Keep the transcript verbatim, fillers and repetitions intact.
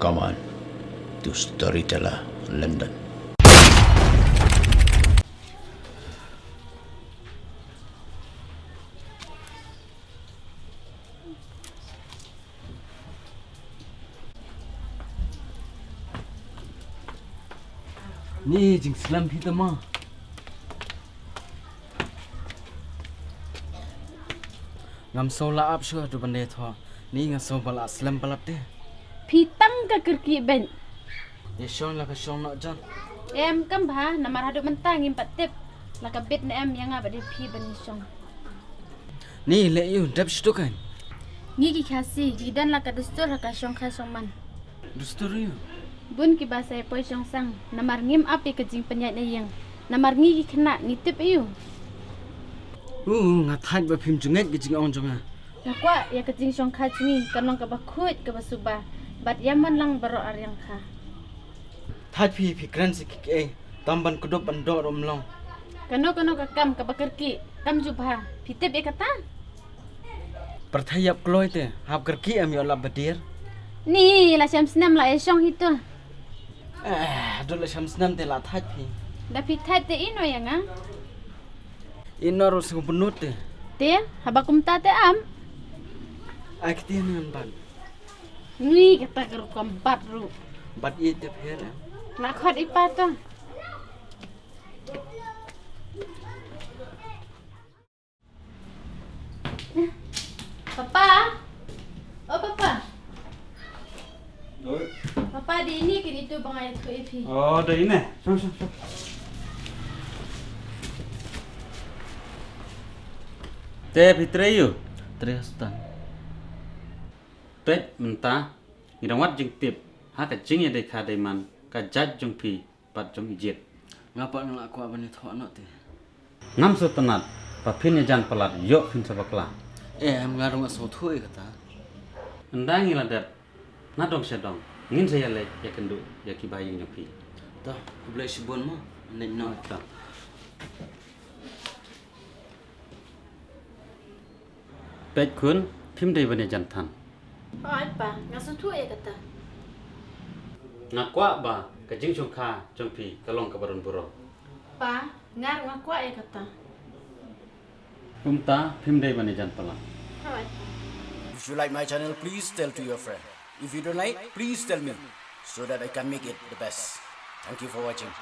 Aman to Storyteller London. Ni jingslem hi tama. Ngam sngewlah ap shuh haduh ban da thoh. Ni nga sngewbha la slem palat te. Phi tang ka kyrkieh bad. Ïa shong la ka shong noh jan. Em kam bha namar haduh mynta ngim pat tip. La ka bit ne em ïa nga bad ïa phi ban ïa shong. Ni leh ïu dep shuh kan. Ngi ki Khasi ngi don la ka dustur ha ka shong kha shong man. Dustur ïu. Bun kiba sa ïa poi shong sang namar ngim ap ïa ka jingpynïaid na ïing. Namar ngi ki khynnah ngi tip ïu. Uh, nga thait ba phim jngai ka jingong jong nga. Nga kwah ïa ka jingshong kha jong ngi kan long kaba khuid kaba suba. Bad ïa man lang baroh ar ïing kha. Thait phi phi kren sa ki kiei tam ban kdup ban doh rum long. Kano kano ka kam kaba kyrkieh kam ju bha. Phi tip ïa kata? Pyrthei ïap kloi te hap kyrkieh em ïoh lap badir. Ni la shem snem la ïa shong hi tu. Eh, dul la shem snem te la thait phi. Da phi thait te ino ïa nga. Ino ru sngewbynnud te. Te haba kumta te am. Ai kti nan ban. Ngi kata ka rukom bat ru. Bat i te pher em. La khot i pa to. Papa. Oh papa. Oi. Papa di ini kini tu bang ai tu ipi. Oh, da ini. Shong shong shong. Te phi trei ïu. Trei stan. Peit mynta ngi dang wad jingtip ha ka jingïadei kha dei man ka jait jong phi bad jong i Jied. Nga pat nga la kwah ban ïathoh noh te. Ngam sngewtynnat ba phin ïajan palat ïoh phin sa bakla. Eh, em nga ruh nga sngewthuh ïa kata. Ynda ngi la dep na dong sha dong ngin sa ïaleit ïakynduh ïa ki bahaïing jong phi. To, khublei shibun mo. Nang noh. To. Peit khun, phim dei ban ïajan than. Hooid pa, nga sngewthuh ïa kata. Nga kwah ba ka jingshongkha jong phi ka long kaba don burom. Pa, nga ruh nga kwah ïa kata. Kumta phim dei ban ïajan palat. Hooid pa. If you like my channel, please tell to your friend. If you don't like, please tell me so that I can make it the best. Thank you for watching.